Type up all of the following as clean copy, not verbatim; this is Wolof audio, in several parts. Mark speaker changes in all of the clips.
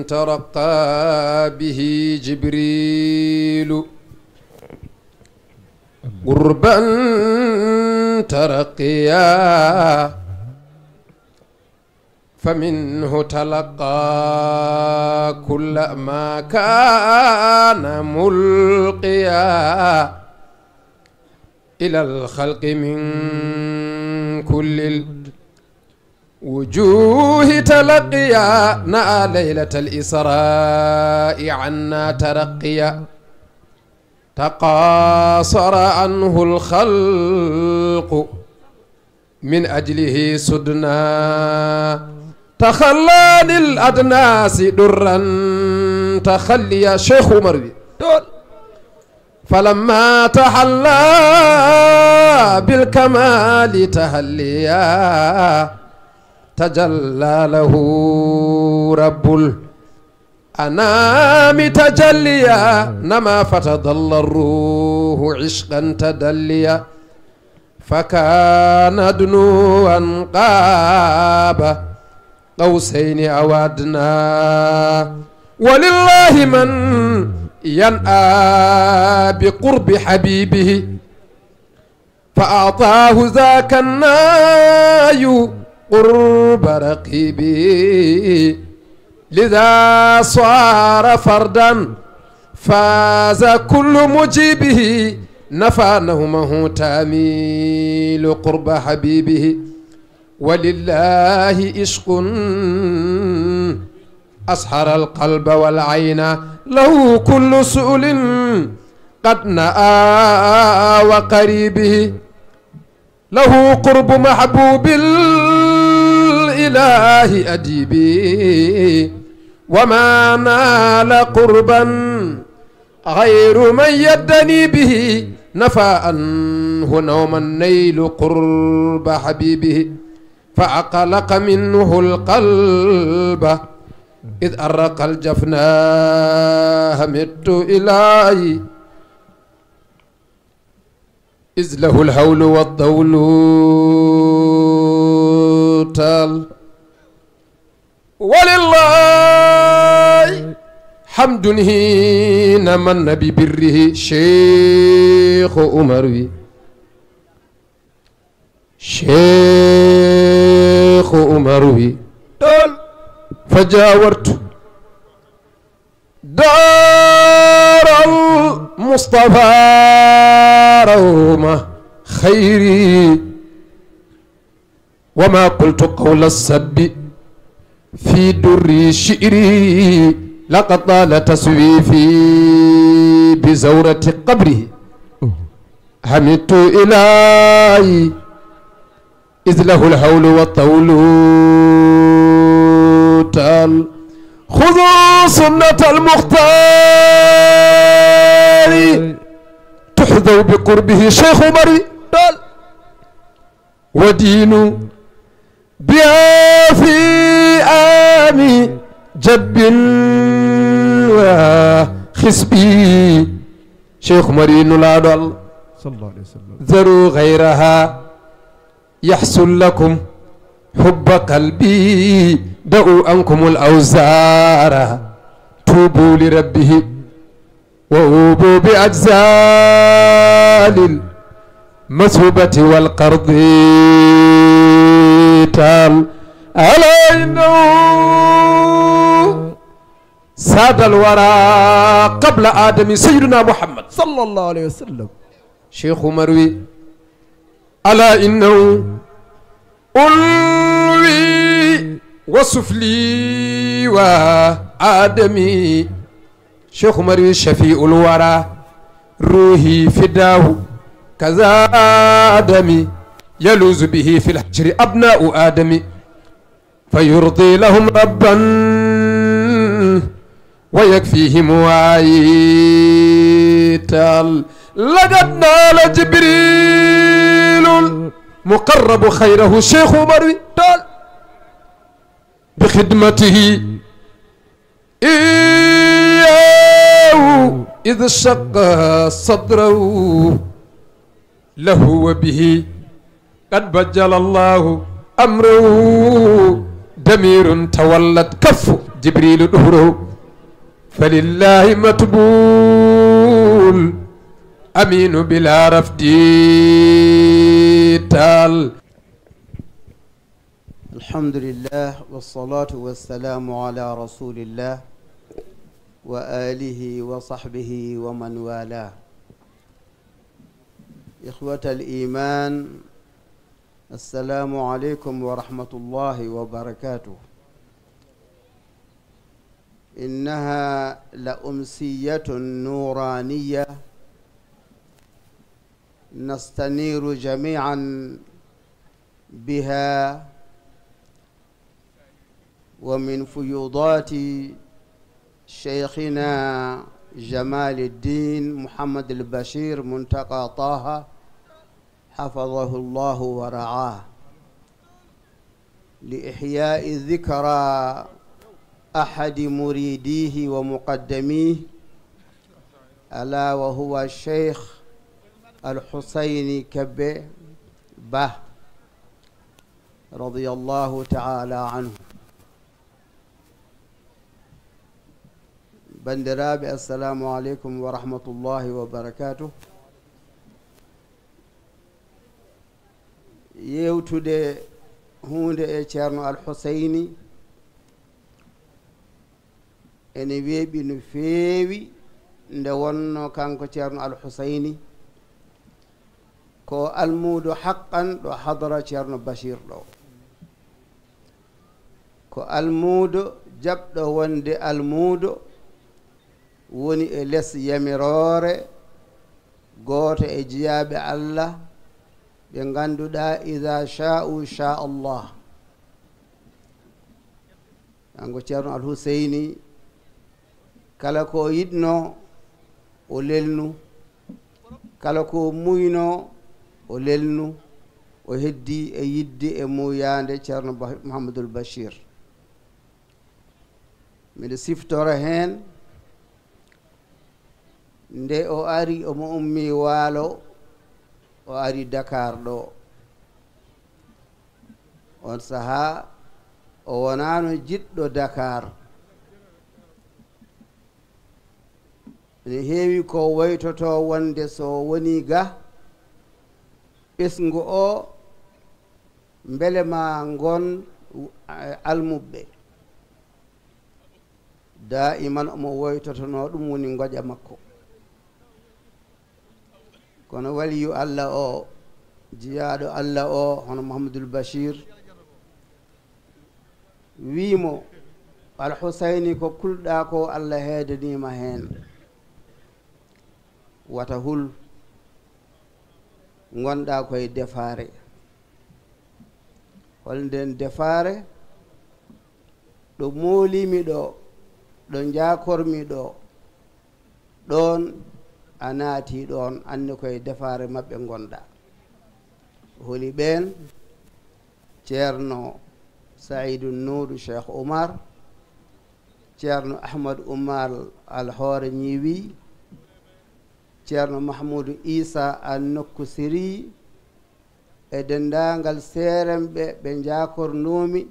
Speaker 1: ترقى به جبريل قربا ترقيا فمنه تلقى كل ما كان ملقيا إلى الخلق من كل الوجوه تلقيا نأى ليلة الإسراء عنا ترقيا تقاصر عنه الخلق من أجله سدنا تخلى للأدناس درا تخلي شيخ مروي فلما تحلى بالكمال تهليا تجلى له رب الأنام تجليا نما فتضل الروح عشقا تدليا فكان دنوا قاب قوسين أو أدنى ولله من ينأى بقرب حبيبه فأعطاه ذاك الناي قرب رقيبه لذا صار فردا فاز كل مجيبه نفى نهمه تاميل قرب حبيبه ولله عشق أسحر القلب والعين له كل سؤل قد نأى وقريبه له قرب محبوب الإله أديبه وما نال قربا غير من يدني به نفى عنه نوم النيل قرب حبيبه فأقلق منه القلب إذ أرق الجفنا همت إلهي إذ له الهول والضول تال ولله حمد هين من ببره شيخ أمروي شيخ أمروي فجاورت دار المصطفى رومة خيري وما قلت قول السب في در شئري لقد طال تسويفي بزورة قبره همت إلهي إذ له الهول والطول تال خذوا سنة المختار تحذوا بقربه شيخ مري تال ودين بها في آمي جب وخسبي شيخ مري نلادل صلى الله عليه وسلم ذروا غيرها يحصل لكم حب قلبي دعوا عنكم الأوزار توبوا لربه وأوبوا بأجزال المثوبة والقرض تال ألا إنه ساد الورى قبل آدم سيدنا محمد صلى الله عليه وسلم شيخ مروي ألا إنه ألوي وسفلي وآدمي شيخ مروي شفيع الورى روحي فداه كذا آدمي يلوذ به في الحجر أبناء آدم فيرضي لهم ربا ويكفيهم وعيتال لقد نال جبريل مقرب خيره شيخ مروي تال بخدمته إياه إذ شق صدره له وبه قد بجل الله أمره دمير تولت كف جبريل دهره فلله متبول أمين بلا رفد تال.
Speaker 2: الحمد لله والصلاة والسلام على رسول الله وآله وصحبه ومن والاه. إخوة الإيمان، السلام عليكم ورحمة الله وبركاته. إنها لأمسية نورانية نستنير جميعا بها، ومن فيوضات شيخنا جمال الدين محمد البشير منتقى طه حفظه الله ورعاه، لإحياء ذكرى أحد مريديه ومقدميه، ألا وهو الشيخ الحسين كبه به رضي الله تعالى عنه. بندرابي السلام عليكم ورحمة الله وبركاته. yewtude hunde e ceerno alhuseyni ene weeɓi no feewi nde wonno kanko ceerno alhuseyni ko almuudo haqqan ɗo hadara ceerno bachir ɗo, ko almuudo jaɓɗo wonde almuudo woni e less yamirore gooto e jeyaaɓe Allah ɓe ngannduɗaa ida sha'u sha Allah. kanko ceerno alhuseyni kala ko yiɗno o lelnu, kala ko muyno o lelnu, o heddi e yidde e muyande ceerno Mouhamadoul Bachir. miɗo siftora heen nde o ari omo ummi waalo, o ari Dakar ɗo. on sahaa o wonano jiɗɗo Dakar, ne heewi ko woytoto wonde so woni ga ɓesngu o mbele ma ngon almuɓɓe, daiman omo woytotono ɗum woni ngoƴa makko. kono waliyu Allah o, jiyaɗo Allah o hono Mouhamadoul Bachir wiimo alhuseyni ko kulɗa ko Allah heedanima heen, wata hul gonɗa koye defare. holnden defare ɗo moolimi ɗo, ɗo jakormi ɗo, ɗon a naati ɗon anni koye defare maɓɓe gonɗa. holi ɓen ceerno Saïdou Nourou Cheikh Oumar, ceerno Ahmad Oumar alhoore ñiwi, ceerno Mahmoudou Issa an nokku siri e dendagal seeremɓe ɓe jakornomi,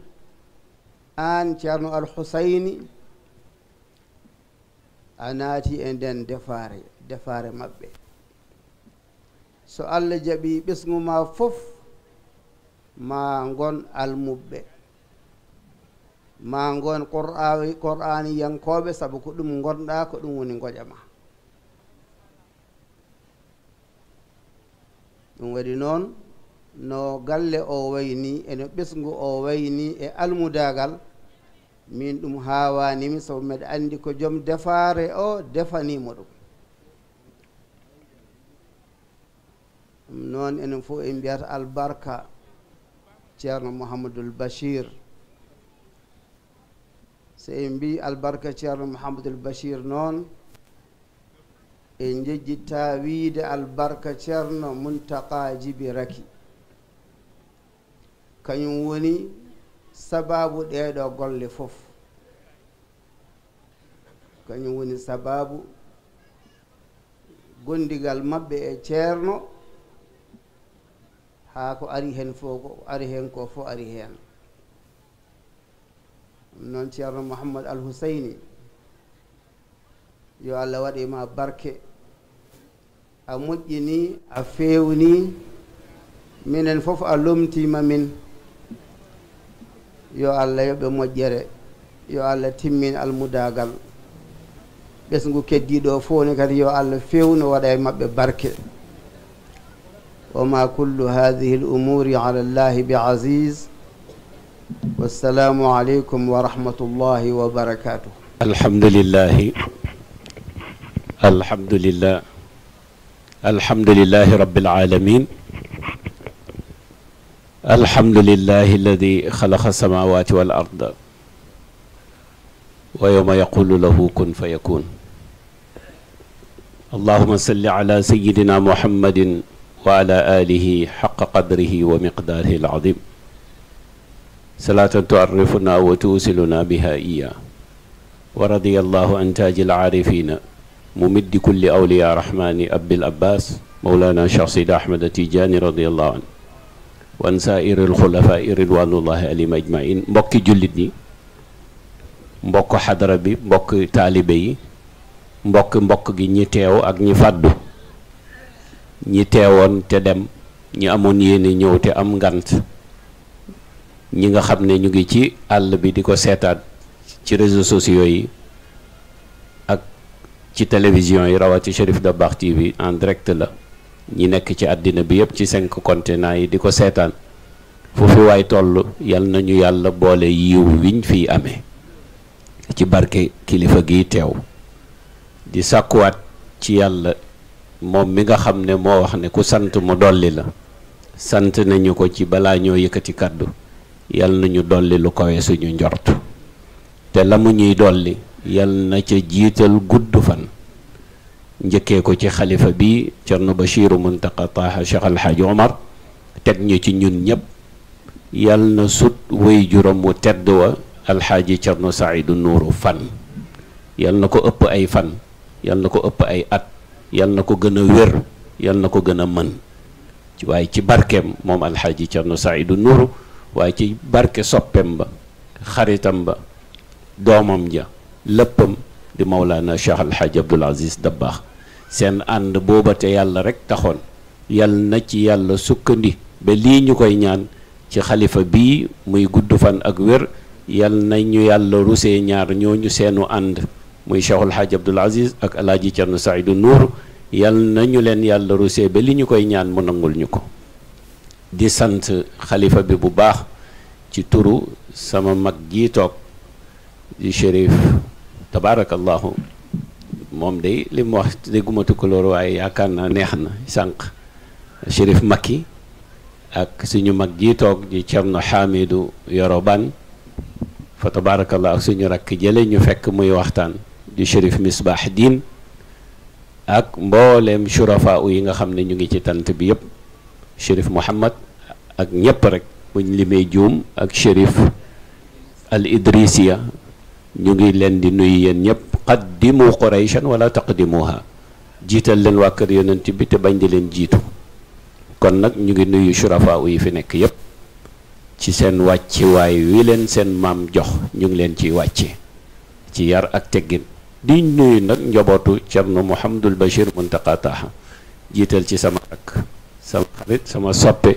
Speaker 2: an ceerno alhuseyni a naati e nden defare maɓɓe. so Allah jaɓi ɓesgu ma fof ma gon almuɓɓe, ma gon qur'ani yankoɓe, saabu ko ɗum gonɗa, ko ɗum woni ngoƴa ma. ɗum waɗi noon no galle o wayni e no ɓesgu o wayni e almudagal, min ɗum hawanimi, sabu mbeɗa andi ko joom defare o defanimo ɗum. ɗum noon enen fof en mbiyata albarka ceerno Mouhamadoul Bachir. so en mbi albarka ceerno Mouhamadoul Bachir noon en jejjitta wiide albarka ceerno Muntaka Djiby Raky, kañum woni sababu ɗeɗo golle fof, kañum woni sababu gondigal maɓɓe e ceerno haa ko ari hen fof, ko ari hen ko fof ari hen. noon ceerno Mouhammad Al Huseyni yo Allah waɗima barke a moƴƴini a fewni minen fof a lomtima min yo Allah yoɓe moƴƴere yo Allah timmin almudagal ɓesngu keddiɗo fof ni kadi yo Allah fewno waɗa e maɓɓe barke wa ma kullu hadihi l umuri ala llahi bi aziz wassalamu aleykum wa rahmatullahi wa barakatuh.
Speaker 3: alhamdulillahi rabbil alamin alhamdulillahi alladi xalaqa samawati wal arda wa yawma yaqulu lahu kun fayakun allahumma salli ala sayyidina muhammadin wa ala alihi xaqa qadrihi wa miqdaarihi al-azim salaatan tu'arrifuna wa tuusiluna biha iya wa radiyallahu an taajil aarifina mumiddi kulli awliya rahmani abil abbas mawlana cheikh sidi ahmad tijaani radiyallahu an wa an saa'iril xulafaa'i ridwanullahi alayhim ajmain mbokki jullit ñi mbokk xadara bi mbokk taalibe yi mbokk gi ñi teew ak ñi fàddu ñi teewoon te dem ñi amoon yéene ñëw te am ngant ñi nga xam ne ñu ngi ci àll bi di ko seetaat ci réseaux sociaux yi ak ci télévision yi rawati Cherif Dabakh TV en direct la ñi nekk ci àddina bi yëpp ci 5 continents yi di ko seetaan foofu waay toll yal nañu yàlla boole yiw wiñ fiy amee ci barke kilifa gi teew di sàkkuwaat ci yàlla moom mi nga xam ne moo wax ne ku sant mu dolli la sant nañu ko ci balaa ñoo yëkkati kàddu yal nañu dolli lu kawe suñu njort te la mu ñuy dolli yal na ca jiital gudd fan njëkkee ko ci xalifa bi Cerno Bachiru Muntaqa Taha Cheikh Alhaji Omar teg ñu ci ñun ñëpp yal na sut way juróom wu tedd wa alxaaji Cerno Saidu Nuuru fan yal na ko ëpp ay fan yal na ko ëpp ay at yal na ko gën a wér yal na ko gën a mën waaye ci barkeem moom alxaaji Cerno Saidu Nuuru waaye ci barke soppeem ba xaritam ba doomam ja léppam di Mawlana Cheikh Alxaaji Abdul Aziz Dabakh seen ànd booba te yàlla rek taxoon yal na ci yàlla sukkandi ba lii ñu koy ñaan ci xalifa bii muy gudd fan ak wér yal na ñu yàlla rusee ñaar ñooñu seenu ànd muy Cheikh Alxaaji Abdul Aziz ak alaaji Cerno Saidu Nuuru yal na ñu leen yàlla rusee ba li ñu koy ñaan mu nangul ñu ko di sant xalifa bi bu baax ci turu sama mag ji toog di Chérif tabaarakallahu moom day li mu wax dégguma tukulóor waaye yaakaar naa neex na sànq Chérif Makki ak suñu mag ji toog di Cerno Hamidou Yoroban fa tabaarakallahu ak suñu rakk jële ñu fekk muy waxtaan di Chérif Misbah Diin ak mbooleem shurafa yi nga xam ne ñu ngi ci tant bi yëpp Chérif Mouhamad ak ñëpp rek buñ limee juum ak Chérif al Idrisiya ñu ngi leen di nuyu yéen ñëpp qaddimu qurayshan wala taqdimuha jiital leen waa kër yonent bi te bañ di leen jiitu kon nag ñu ngi nuyu shurafa yi fi nekk yëpp ci seen wàcci waay wi leen seen maam jox ñu ngi leen ciy wàcce ci yar ak teggin di nuyu nag njobootu Cerno Mouhamadul Bachir Muntaqa Taha jiital ci sama rak sama xarit sama soppe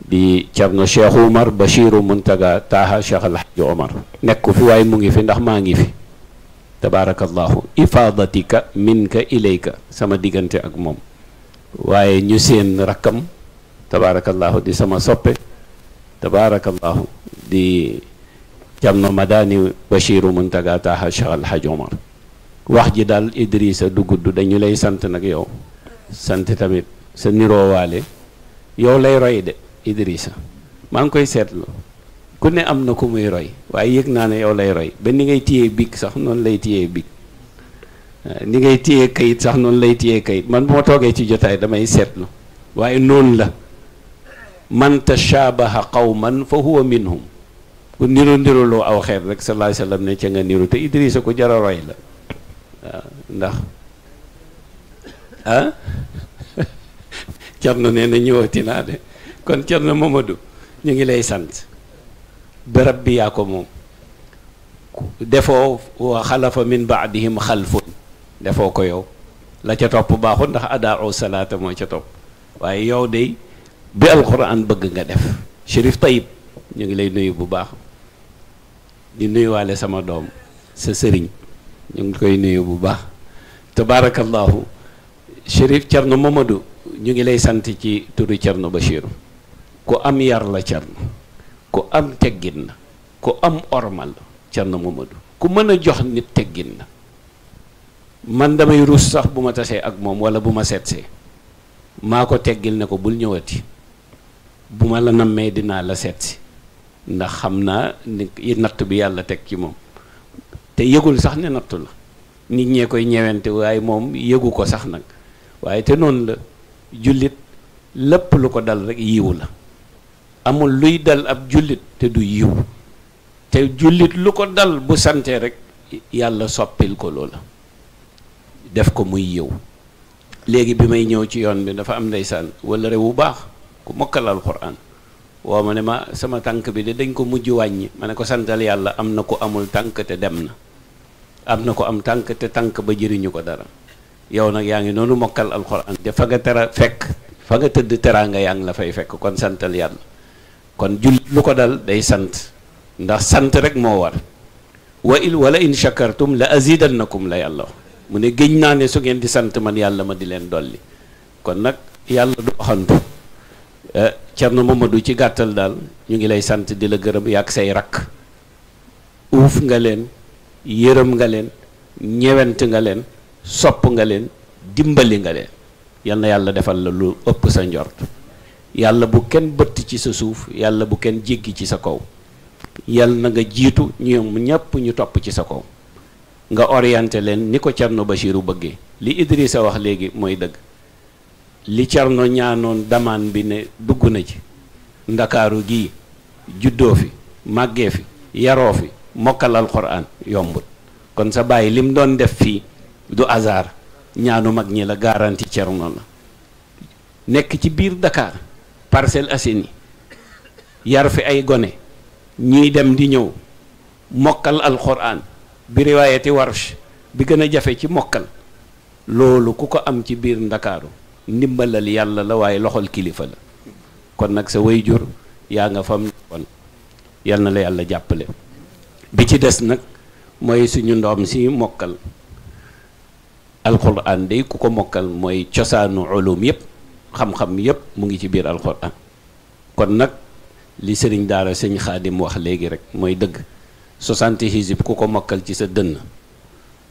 Speaker 3: di Cerno Cheikh Oumar Bachiru Muntaga Taha Cheikh Alhaji Omar nekku fi waaye mu ngi fi ndax maa ngi fi tabaarakallahu ifaadatika minka ilayka sama diggante ak moom waaye ñu seen rakkam tabaarakallahu di sama soppe tabaarakallahu di Cerno Madani Bachiru Muntaga Taha Cheikh Alhaji Omar wax ji daal Idrissa du gudd dañu lay sant nag yow sant tamit sa niroowaale yow lay roy de Idrissa maa ngi koy seetlu ku ne am na ku muy roy waaye yëg naa ne yow lay roy ba ni ngay téyee big sax noonu lay téyee big ni ngay téyee kayit sax noonu lay téyee kayit man bu ma toogee ci jotaay damay seetlu waaye noonu la man tashabaha qawman fa huwa minhum ku niru loo aw xeet rek sallallahu alayhi wa sallam ne ca nga niru te Idrissa ko jara roy la waaw ndax ah Cerno nee na ñëwati naa de kon Cerno Mamadou ñu ngi lay sant bërëb bi yaa ko moom defoo wa xalafa min baadihim xalfun defoo ko yow la ca topp baaxul ndax adaau salaata moo ca topp waaye yow de bi alquran bëgg nga def Chérif Tayib ñu ngi lay nuyu bu baax di nuyuwaale sama doom sa sëriñ ñu ngi koy nuyu bu baax tabaarakallahu Chérif Thierno Mamadou ñu ngi lay sant ci turu Thierno Bachir ku am yar la Thierno ku am teggin la ku am ormal Thierno Mamadou ku mën a jox nit teggin la man damay ruus sax bu ma tasee ak moom wala bu ma seetsee maa ko teggil ne ko bul ñëwati bu ma la nammee dinaa la seetsi ndax xam naa ni natt bi yàlla teg ci moom te yëgul sax ne nattu la nit ñee koy ñewente waaye moom yëgu ko sax nag waaye te noonu la jullit lépp lu ko dal rek yiwu la amul luy dal ab jullit te du yiw te jullit lu ko dal bu sante rek yàlla soppil ko loola def ko muy yiw léegi bi may ñëw ci yoon bi dafa am ndeysaan wala réew bu baax ku mokkal alxuraan woo ma ne ma sama tànk bi de dañ ko mujj wàññi ma ne ko santal yàlla am na ko amul tànk te dem na am na ko am tànk te tànk ba jëriñu ko dara yow nag yaa ngi noonu mokkal alxuraan te fa nga fa nga tëdd teraanga yaa ngi la fay fekk kon santal yàlla kon jullit lu ko dal day sant ndax sant rek moo war wala in shakartum la azidannakum la yàlla mu ne géñ naa ne su ngeen di sant man yàlla ma di leen dolli kon nag yàlla du waxantu Thierno Mamadou ci gàttal daal ñu ngi lay sant di la gërëm yàgg say rakk uuf nga leen yërëm nga leen ñewent nga leen sopp nga leen dimbali nga leen yal na yàlla defal la lu ëpp sa njort yàlla bu kenn bëtt ci sa suuf yàlla bu kenn jéggi ci sa kaw yal na nga jiitu ñoom ñépp ñu topp ci sa kaw nga orienté leen ni ko Thierno Bachirou bëggee li Idrissa wax léegi mooy dëgg li Thierno ñaanoon damaan bi ne dugg na ci ndakaaru gii juddoo fi màggee fi yaroo fi mokkal alxuraan yombut kon sa bàyyi lim doon def fii du hasard ñaanu mag ñi la garanti Thierno la nekk ci biir Dakar Parcelles Assainies yar fi ay gone ñuy dem di ñëw mokkal alxuraan bi riwaayati warsh bi gën a jafe ci mokkal loolu ku ko am ci biir ndakaaru ndimbalal yàlla la waaye loxol kilifa la kon nag sa waajur yaa nga fam kon yal na la yàlla jàppale bi ci des nag mooy suñu ndoom si mokkal alxuraan day ku ko mokkal mooy cosaanu ulum yëpp xam-xam yëpp mu ngi ci biir alxuraan kon nag li sëriñ daara sëñ xaadim wax léegi rek mooy dëgg 60 hizib ku ko mokkal ci sa dënn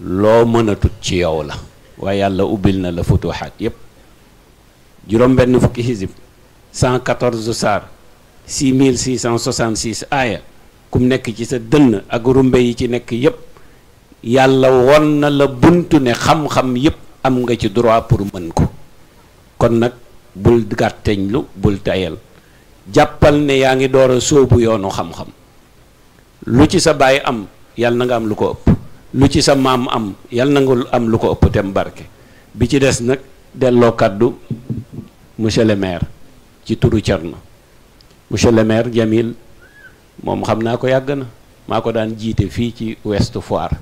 Speaker 3: loo mën a tut ci yow la waaye yàlla ubbil na la futuxaat yëpp juróom benn fukki hizib 114 saar 6666 aaya kum nekk ci sa dënn ak rumbe yi ci nekk yëpp yàlla won na la buntu ne xam-xam yëpp am nga ci droit pour mën ko kon nag bul gàtteñlu bul tayal jàppal ne yaa ngi door a sóobu yoonu xam-xam lu ci sa baay am yàlla na nga am lu ko ëpp lu ci sa maam am yàlla na nga am lu ko ëpp tem barke bi ci des nag delloo kàddu monsieur le maire ci turu Thierno monsieur le maire Jamil moom xam naa ko yàgg na maa ko daan jiite fii ci Ouest Foire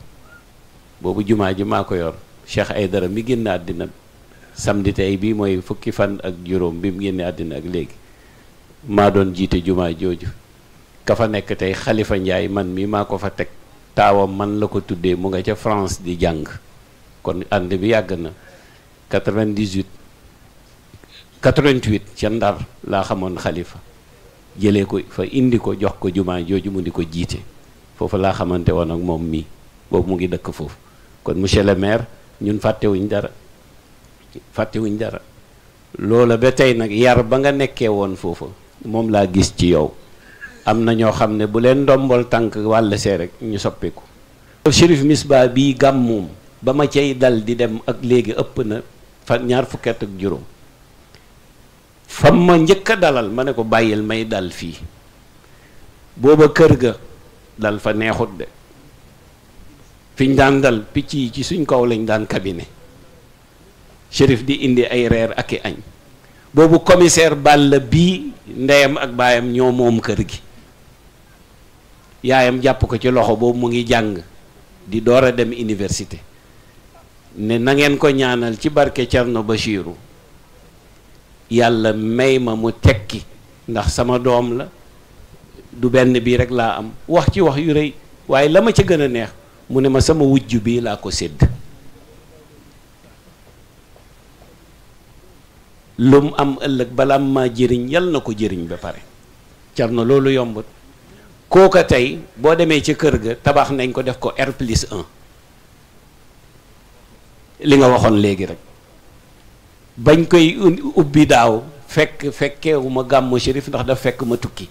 Speaker 3: boobu jumaa ji maa ko yor Cheikh Aydara mi génn àddina samedi tey bi mooy fukki fan ak juróom bi mu génne àddina ak léegi maa doon jiite jumaa jooju ka fa nekk tey Xalifa Njaay man mi maa ko fa teg taawam man la ko tuddee mu nga ca France di jàng kon ànd bi yàgg na 88 ca Ndar laa xamoon Xalifa jëlee ko fa indi ko jox ko jumaa jooju mu di ko jiite foofu laa xamante woon ak moom mii boobu mu ngi dëkk foofu kon monsieur le maire ñun fàttewuñ dara loola ba tey nag yar ba nga nekkee woon foofu moom laa gis ci yow am na ñoo xam ne bu leen ndombol tànk wàll see rek ñu soppiku Chérif Misbah bii gàmmoom ba ma cay dal di dem ak léegi ëpp na fa ñaar fukki at ak juróom fam ma njëkk a dalal ma ne ko bàyyil may dal fii booba kër ga dal fa neexut de fiñ daan dal picc yi ci suñ kaw lañ daan cabinet Chérif di indi ay reer ak i añ boobu commissaire Balla bii ndeyam ak baayam ñoo moom kër gi yaayam jàpp ko ci loxo boobu mu ngi jàng di door a dem université ne na ngeen ko ñaanal ci barke Thierno Bachirou yàlla may ma mu tekki ndax sama doom la du benn bii rek laa am wax ci wax yu rëy waaye la ma ca gën a neex mu ne ma sama wujj bii laa ko sédd lu mu am ëllëg balaa ma jëriñ yal na ko jëriñ ba pare Thierno loolu yombut kooka tey boo demee ci kër ga tabax nañ ko def ko R+1 li nga waxoon léegi rek bañ koy ubbi daaw fekkeewuma gàmmu Chérif ndax daf fekk ma tukki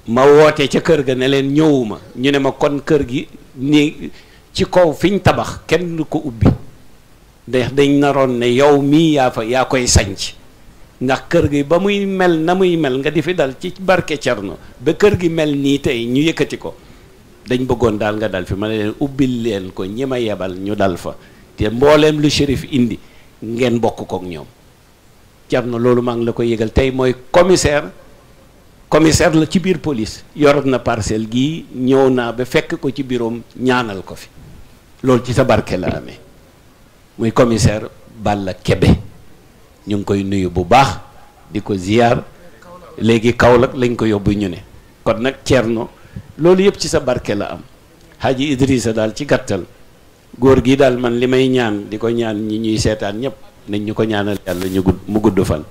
Speaker 3: ma woote ca kër ga ne leen ñëwuma ñu ne ma kon kër gi ni ci kaw fiñ tabax kenn du ko ubbi ndax dañ naroon ne yow mii yaa koy sanc ndax kër gi ba muy mel na muy mel nga di fi dal ci barke Thierno ba kër gi mel nii tey ñu yëkkati ko dañ bëggoon daal nga dal fi ma ne leen ubbil leen ko ñi ma yebal ñu dal fa te mbooleem lu Chérif indi ngeen bokk kook ñoom Thierno loolu maa ngi la ko yëgal tey mooy commissaire la ci biir police yor na parcelle gii ñëw naa ba fekk ko ci biroom ñaanal ko fi loolu ci sa barke la amee muy commissaire Balla Kebe ñu ngi koy nuyu bu baax di ko ziyaar léegi Kaolack lañ ko yóbbu ñu ne kon nag Thierno loolu yëpp ci sa barke la am Haji Idrissa daal ci gàttal góor gi daal man li may ñaan di ko ñaan ñi ñuy seetaan ñëpp nañ ñu ko ñaanal yàlla mu gudd fan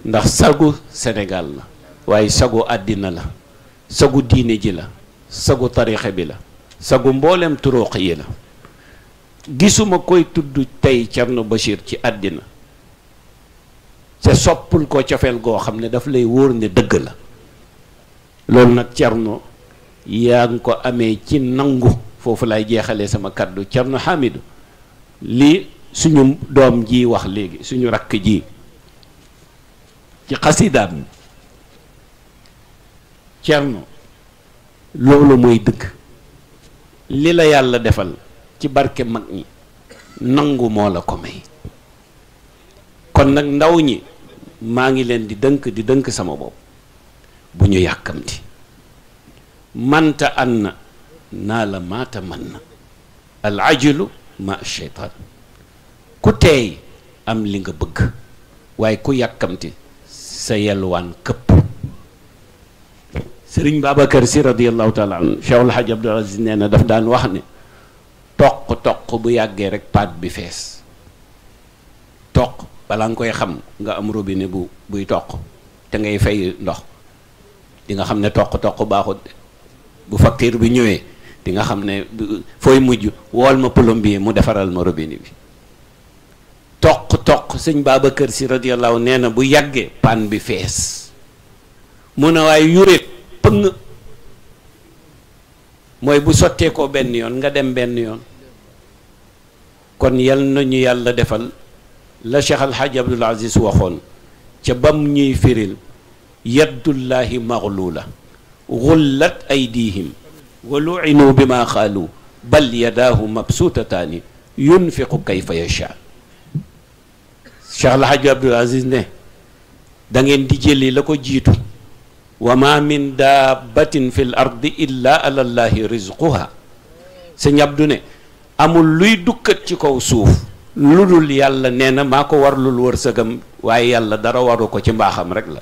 Speaker 3: ndax sagu Sénégal la waaye sagu àddina la sagu diine ji la sagu tarixe bi la sagu mboolem turuq yi la gisuma koy tudd tey Thierno Bachir ci àddina te soppul ko cofeel goo xam ne daf lay wóor ne dëgg la loolu nag Thierno yaa ngi ko amee ci nangu foofu lay jeexalee sama kaddu Thierno Hamidou li suñu doom ji wax léegi suñu rakk ji ci xasidaam Thierno loolu mooy dëgg li la yàlla defal ci barke mag ñi nangu moo la ko may kon nag ndaw ñi maa ngi leen di dënk sama bopp bu ñu yàkkamti manta an na naa la maata man na al ajilu ma sheytaan ku teey am li nga bëgg waaye ku yàkkamti sa yelwaan këpp sëriñ Babacar Si radiyallahu taala anhu Cheikh El Hadj Abdoul Aziz nee na daf daan wax ne toq bu yàggee rek paat bi fees toq balaa nga koy xam nga am robinet buy toq te ngay fay ndox di nga xam ne toq baaxut bu facture bi ñëwee di nga xam ne fooy mujj wool ma plombier mu defaral ma robinet bi toq sëñ Babacar Si radiyallahu nee na bu yàggee paan bi fees mu ne waaye yuréet pëng mooy bu sottee ko benn yoon nga dem benn yoon kon yal nañu yàlla defal la Cheikh Al Hadj Abdoul Aziz waxoon ca bam ñuy firil yaddullahi maghlula ghullat aydihim wa lu'inu bima xaalu bal yadaahu mabsuutataani yunfiqu kayfa yasha Cheikh Al Hadj Abdoul Aziz ne da ngeen di jëli la ko jiitu wa ma min dabbatin fi l ardi illa ala llahi rizquha sëñ Abdu ne amul luy dukkat ci kaw suuf lu dul yàlla nee na maa ko warlul wërsëgam waaye yàlla dara waru ko ci mbaaxam rek la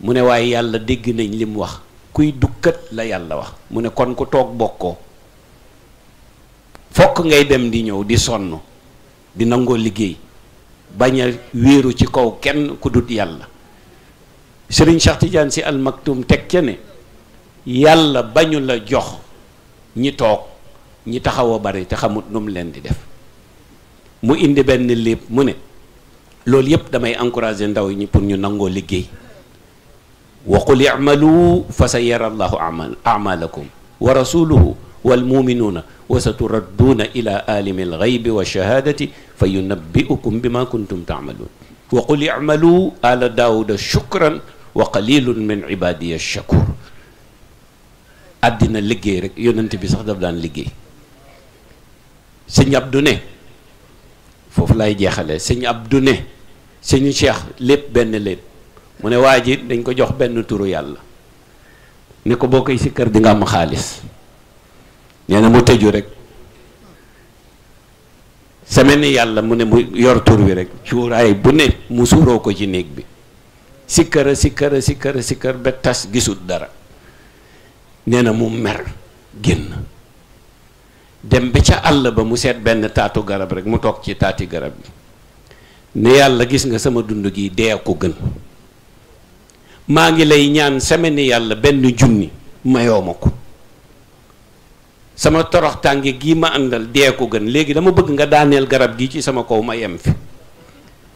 Speaker 3: mu ne waaye yàlla dégg nañ li mu wax kuy dukkat la yàlla wax mu ne kon ku toog bokkoo fokk ngay dem di ñëw di sonn di nangoo liggéey bañ a wéeru ci kaw kenn ku dut yàlla Sëriñ Cheikh Tidiane Sy Al Maktoum teg ca ne yàlla bañu la jox ñi toog ñi taxaw a bari te xamut nu mu leen di def mu indi benn lépp mu ne loolu yépp damay encourager ndaw ñi pour ñu nangoo liggéey wa qul i'malu fa sa yara allahu amalakum wa rasuluhu wal muminuuna wa sa turadduuna ila alimi alxaybi wa shahadati fa yunabbi'ukum bima kuntum taamaluun wa qul i'malu ala daawuda shukran wa qalilun min ibadiya shakur àddina liggéey rek yonent bi sax daf daan liggéey sëñ Abdu ne foofu lay jeexale sëñ Abdu ne sëñ Cheikh lépp benn lépp mu ne waa ji dañ ko jox benn turu yàlla ne ko boo koy sikkar di nga am xaalis. nee na mu tëju rek semaine yàlla mu ne mu yor tur wi rek cuuraay bu ne mu suuroo ko ci néeg bi sikkara sikkara sikkara sikkar ba tas gisul dara. nee na mu mer génn dem ba ca àll ba mu seet benn taatu garab rek mu toog ci taati garab bi ne yàlla gis nga sama dund gi dee ko gën maa ngi lay ñaan semaine yàlla benn junni mayoo ma ko sama torox tànge gii ma àndal dee ko gën léegi dama bëgg nga daaneel garab gi ci sama kaw ma yem fi.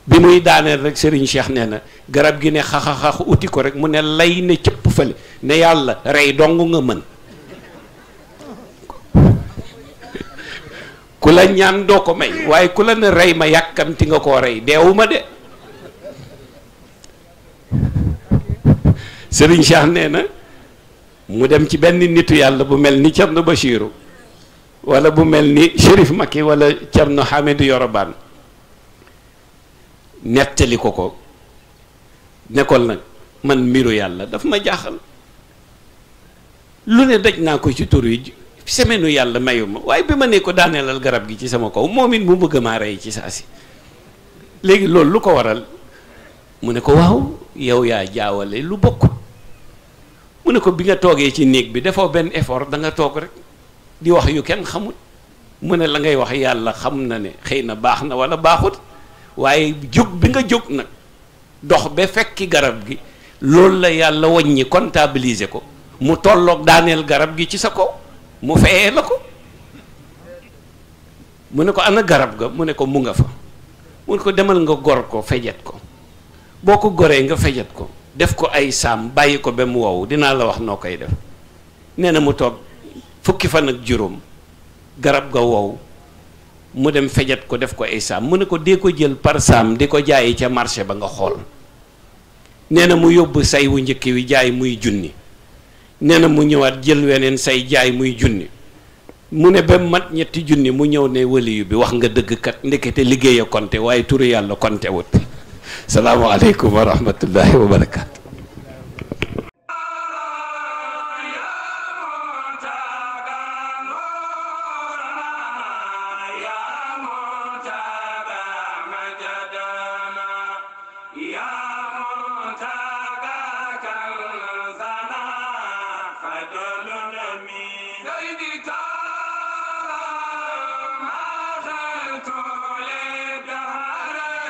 Speaker 3: bi muy daaneel rek Serigne Cheikh nee na garab gi ne xaxaxax uti ko rek mu ne lay ne cëpp fële ne yàlla rey dong nga mën ku la ñaan doo ko may waaye ku la ne rey ma yàkkamti nga koo rey deewuma de. Serigne Cheikh nee na mu dem ci benn nitu yàlla bu mel ni Thierno Bachirou wala bu mel ni Chérif Maki wala Thierno Hamidou Yoroban nettali ko nekkoon nag man mbiru yàlla daf ma jaaxal lu ne daj naa ko ci tur yi semaine yàlla mayu ma waaye bi ma ne ko daaneelal garab gi ci sama kaw moom it mu bëgg maa rey ci saa si léegi loolu lu ko waral mu ne ko waaw yow yaa jaawale lu bokk mu ne ko bi nga toogee ci néeg bi defoo benn effort da nga toog rek di wax yu kenn xamul mu ne la ngay wax yàlla xam na ne xëy na baax na wala baaxut waaye jóg bi nga jóg nag dox ba fekki garab gi loolu la yàlla wàññi comptabiliser ko mu tolloog daaneel garab gi ci sa kaw mu fayee la ko. mu ne ko ana garab ga mu ne ko mu nga fa mu ne ko demal nga gor ko fejet ko boo ko goree nga fejet ko def ko ay saam bàyyi ko ba mu wow dinaa la wax noo koy def. nee na mu toog fukki fan ak juróom garab ga wow mu dem fejet ko def ko ay saam mu ne ko dee ko jël par saam di ko jaayi ca marché ba nga xool. nee na mu yóbbu say wu njëkk wi jaay muy junni nee na mu ñëwaat jël weneen say jaay muy junni mu ne ba mat ñetti junni mu ñëw ne waliyu bi wax nga dëgg kat ndekete liggéey a konte waaye turu yàlla konte wut. salaamaaleykum wa rahmatullahi wa barakaatu.
Speaker 4: Baby,